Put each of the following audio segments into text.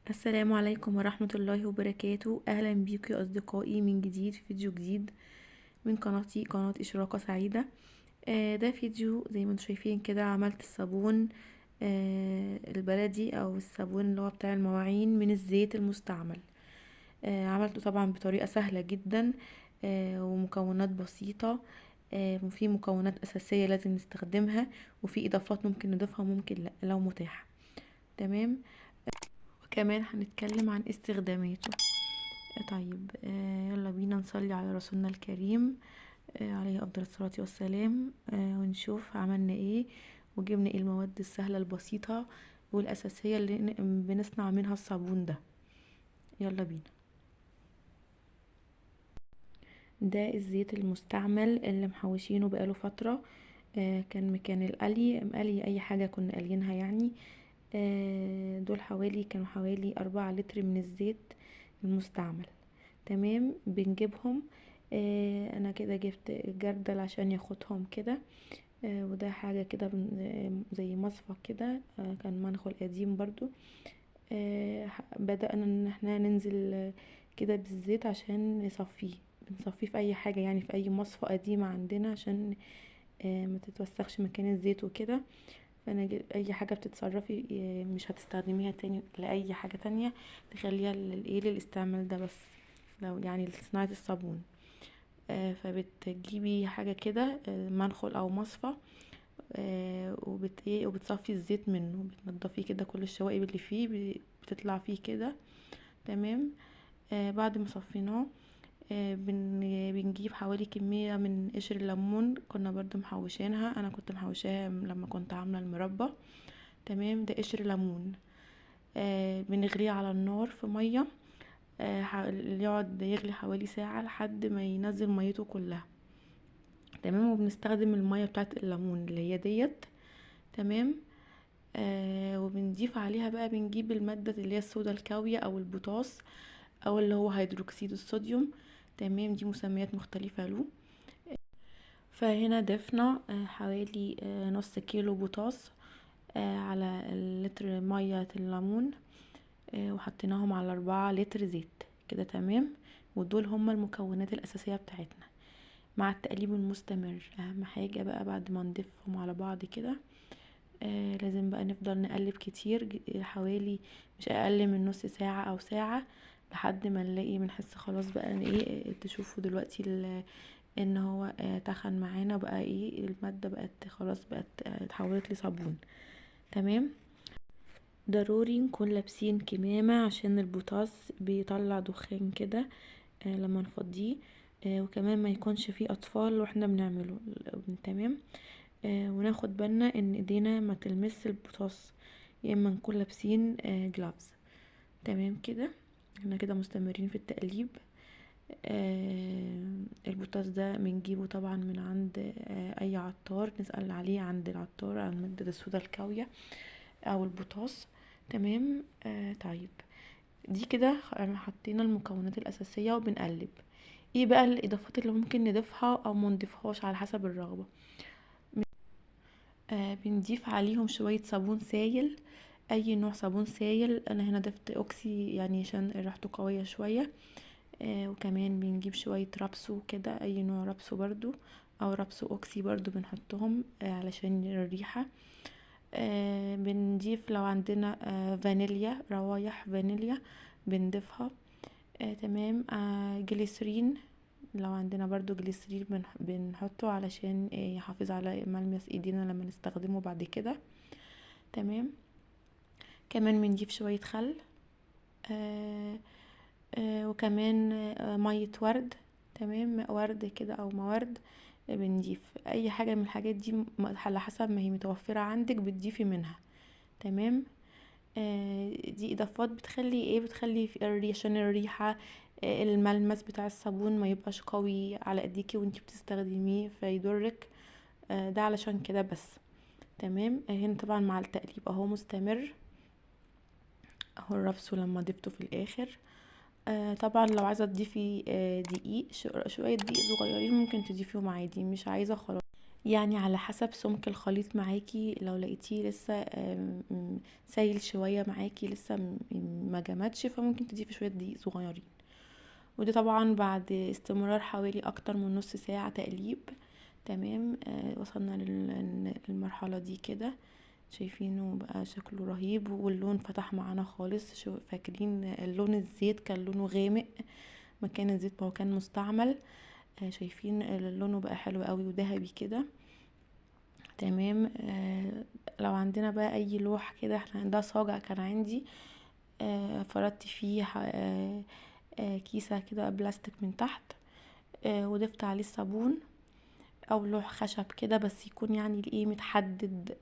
السلام عليكم ورحمة الله وبركاته. أهلا بيكم يا أصدقائي من جديد في فيديو جديد من قناتي، قناة إشراقة سعيدة. ده فيديو زي ما انتم شايفين كده، عملت الصابون البلدي أو الصابون اللي هو بتاع المواعين من الزيت المستعمل. عملته طبعا بطريقة سهلة جدا، ومكونات بسيطة. وفي مكونات أساسية لازم نستخدمها، وفي إضافات ممكن نضيفها وممكن لا لو متاحة. تمام، وكمان هنتكلم عن استخداماته. طيب، يلا بينا نصلي على رسولنا الكريم، عليه أفضل الصلاة والسلام، ونشوف عملنا ايه وجبنا ايه المواد السهلة البسيطة والأساسية اللي بنصنع منها الصابون ده. يلا بينا. ده الزيت المستعمل اللي محوشينه بقاله فترة، كان مكان القلي، قلي اي حاجة كنا قالينها يعني. دول كانوا حوالي 4 لتر من الزيت المستعمل. تمام، بنجيبهم. انا كده جبت جردل عشان ياخدهم كده، وده حاجة كده زي مصفى كده، كان منخل قديم برضو. بدأنا ان احنا ننزل كده بالزيت عشان نصفيه، بنصفيه في اي حاجة يعني، في اي مصفى قديمة عندنا عشان ما تتوسخش مكان الزيت وكده. فانا اي حاجة بتتصرفي، مش هتستخدميها تاني لأي حاجة تانية، تخليها للاستعمال ده بس، لو يعني لصناعة الصابون. فبتجيبي حاجة كده، منخل او مصفى، وبتصفي الزيت منه، بتنضفيه كده كل الشوائب اللي فيه بتطلع فيه كده. تمام. بعد ما صفيناه، بنجيب حوالي كمية من قشر الليمون، كنا برضو محوشينها، انا كنت محوشاها لما كنت عاملة المربى. تمام، ده قشر ليمون، بنغليه على النار في مية، يقعد يغلي حوالي ساعة لحد ما ينزل ميته كلها. تمام، وبنستخدم المية بتاعت الليمون اللي هي ديت. تمام، وبنضيف عليها بقى، بنجيب المادة اللي هي الصودا الكاوية او البوتاس او اللي هو هيدروكسيد الصوديوم. تمام، دي مسميات مختلفة له. فهنا ضفنا حوالي نص كيلو بوتاس، على اللتر مية الليمون، وحطيناهم على 4 لتر زيت كده. تمام، ودول هما المكونات الأساسية بتاعتنا مع التقليب المستمر. أهم حاجة بقى بعد ما نضيفهم على بعض كده، لازم بقى نفضل نقلب كتير، حوالي مش أقل من نص ساعة أو ساعة، لحد ما نلاقي بنحس خلاص بقى ان ايه، تشوفوا دلوقتي ان هو، تخن معانا بقى، ايه المادة بقت خلاص، بقت، اتحولت لصابون. تمام، ضروري نكون لابسين كمامة عشان البوتاس بيطلع دخان كده، لما نفضيه، وكمان ما يكونش فيه اطفال واحنا بنعمله. تمام، وناخد بالنا ان ايدينا ما تلمس البوتاس، يا اما نكون لابسين، جلافز. تمام كده، احنا كده مستمرين في التقليب. البوتاس ده بنجيبه طبعا من عند، اي عطار، نسأل عليه عند العطار عن مادة الصودا الكاوية او البوتاس. تمام، طيب دي كده حطينا المكونات الاساسية وبنقلب. ايه بقى الاضافات اللي ممكن نضيفها او ما نضيفهاش على حسب الرغبة؟ بنضيف عليهم شوية صابون سايل، اي نوع صابون سايل. انا هنا ضفت اوكسي عشان ريحته قوية شوية. وكمان بنجيب شوية رابسو كده، اي نوع رابسو برضو او رابسو اوكسي برضو بنحطهم، علشان الريحة. بنضيف لو عندنا، فانيليا، روايح فانيليا بنضيفها. تمام، جليسرين لو عندنا برضو جليسرين بنحطه علشان، يحافظ على ملمس ايدينا لما نستخدمه بعد كده. تمام، كمان بنضيف شوية خل، وكمان، مية ورد. تمام، ماء ورد كده او موارد، بنضيف اي حاجة من الحاجات دي على حسب ما هي متوفرة عندك بتضيفي منها. تمام، دي اضافات بتخلي ايه، بتخلي في عشان الريحة، الملمس بتاع الصابون ما يبقاش قوي على ايديكي وانتي بتستخدميه فيضرك، ده علشان كده بس. تمام، هنا طبعا مع التقليب اهو مستمر اهو الرفس لما ضفته في الاخر. طبعا لو عايزه تضيفي، دقيق، شويه دقيق صغيرين ممكن تضيفيهم عادي، مش عايزه خلاص. يعني على حسب سمك الخليط معاكي. لو لقيتيه لسه سايل شوية معاكي، لسه ما جمدش، فممكن تضيفي شوية دقيق صغيرين. وده طبعا بعد استمرار حوالي اكتر من نص ساعة تقليب. تمام. وصلنا للمرحلة دي كده، شايفينه بقى شكله رهيب، واللون فتح معانا خالص. فاكرين اللون الزيت كان لونه غامق مكان الزيت ما هو كان مستعمل. شايفين لونه بقى حلو قوي وذهبي كده. تمام. لو عندنا بقى اي لوح كده، احنا ده صاجع كان عندي، فردت فيه كيسة كده بلاستيك من تحت، وضفت عليه الصابون، او لوح خشب كده، بس يكون يعني ايه متحدد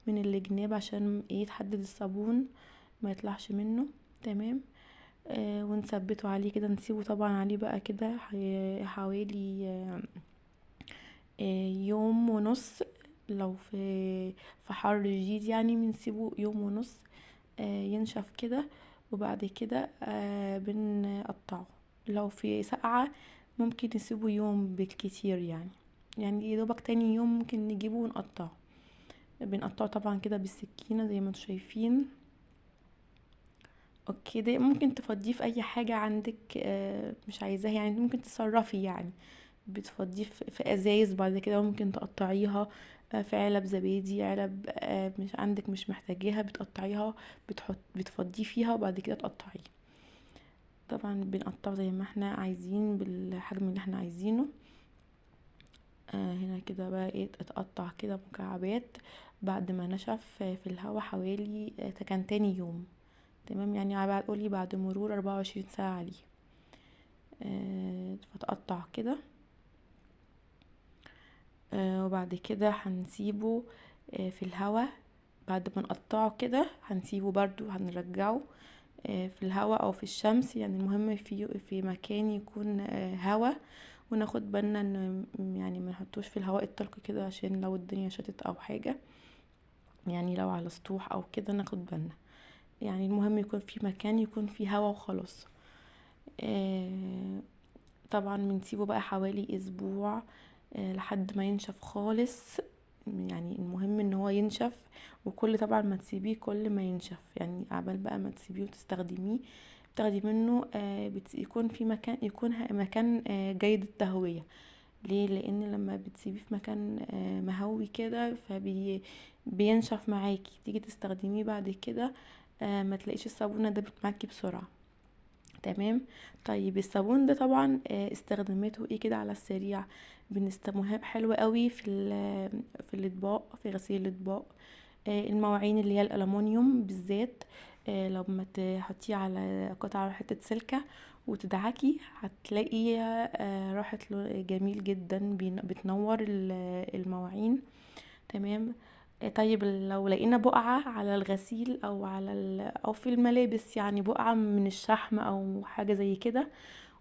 من الجناب عشان ايه يتحدد الصابون ما يطلعش منه. تمام. ونثبته عليه كده، نسيبه طبعا عليه بقى كده حوالي يوم ونص. لو في حر شديد يعني بنسيبه يوم ونص، ينشف كده، وبعد كده بنقطعه. لو في سقعة ممكن نسيبه يوم بالكتير، يعني يا دوبك تاني يوم ممكن نجيبه ونقطعه. بنقطعه طبعا كده بالسكينة زي ما انتم شايفين. okay، ده ممكن تفضيه في اي حاجة عندك، مش عايزاها، يعني ممكن تصرفي، يعني بتفضيه في ازايز بعد كده، ممكن تقطعيها، في علب زبادي، علب، مش عندك مش محتاجاها بتقطعيها، بتفضيه فيها وبعد كده تقطعيه. طبعا بنقطعه زي ما احنا عايزين بالحجم اللي احنا عايزينه. هنا كده بقى ايه اتقطع كده مكعبات بعد ما نشف في الهوا حوالي، كان تاني يوم. تمام، يعني قولي بعد مرور 24 ساعة عليه. فتقطع كده. وبعد كده هنسيبه، في الهوا. بعد ما نقطعه كده هنسيبه برضو، هنرجعه، في الهوا او في الشمس، يعني المهم في مكان يكون، هوا، وناخد بالنا ان ما نحطوش في الهواء الطلق كده عشان لو الدنيا شتت او حاجة، يعني لو على سطوح او كده ناخد بالنا. يعني المهم يكون في مكان يكون فيه هوا وخلاص. طبعا بنسيبه بقى حوالي اسبوع، لحد ما ينشف خالص. يعني المهم ان هو ينشف، وكل طبعا ما تسيبيه كل ما ينشف، يعني عبال بقى ما تسيبيه وتستخدميه تاخدي منه، يكون في مكان، يكون مكان، جيد التهوية. ليه؟ لان لما بتسيبيه في مكان، مهوي كده بينشف معاكي، تيجي تستخدميه بعد كده، ما تلاقيش الصابونة دبت معاكي بسرعة. تمام. طيب الصابون ده طبعا، استخداماته ايه كده على السريع؟ بنستخدمه حلو قوي في الاطباق، في غسيل الاطباق، المواعين اللي هي الالومنيوم بالذات، لما تحطيه على قطعه حته سلكه وتدعكي هتلاقيها، راحت جميل جدا، بتنور المواعين. تمام. طيب لو لقينا بقعة على الغسيل او على او في الملابس، يعني بقعة من الشحم او حاجة زي كده،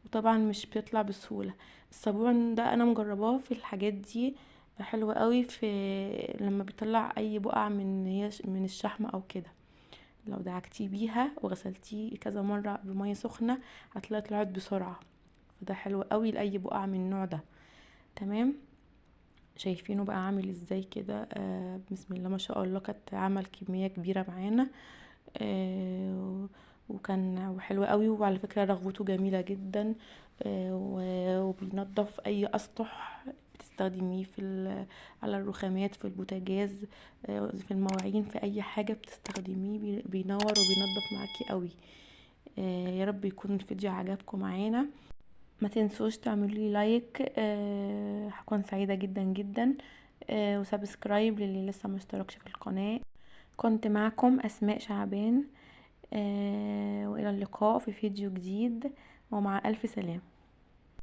وطبعا مش بتطلع بسهولة، الصابون ده انا مجرباه في الحاجات دي، حلو قوي في لما بيطلع اي بقعة من الشحم او كده. لو دعكتيه بيها وغسلتيه كذا مرة بمية سخنة هتلاقي طلعت بسرعة، فده حلو قوي لأي بقعة من النوع ده. تمام. شايفينه بقى عامل ازاي كده؟ بسم الله ما شاء الله، كانت عمل كمية كبيرة معانا، وكان حلو قوي. وعلى فكرة رغوته جميلة جدا، وبينظف اي اسطح بتستخدميه على الرخامات، في البوتاجاز، في المواعين، في اي حاجة بتستخدميه، بينور وبينظف معاكي قوي. يا رب يكون الفيديو عجبكم معانا. ما تنسوش تعملوا لي like، هكون سعيدة جدا جدا، و subscribe للي لسه ما اشتركش في القناة. كنت معكم أسماء شعبان، وإلى اللقاء في فيديو جديد، ومع ألف سلامة.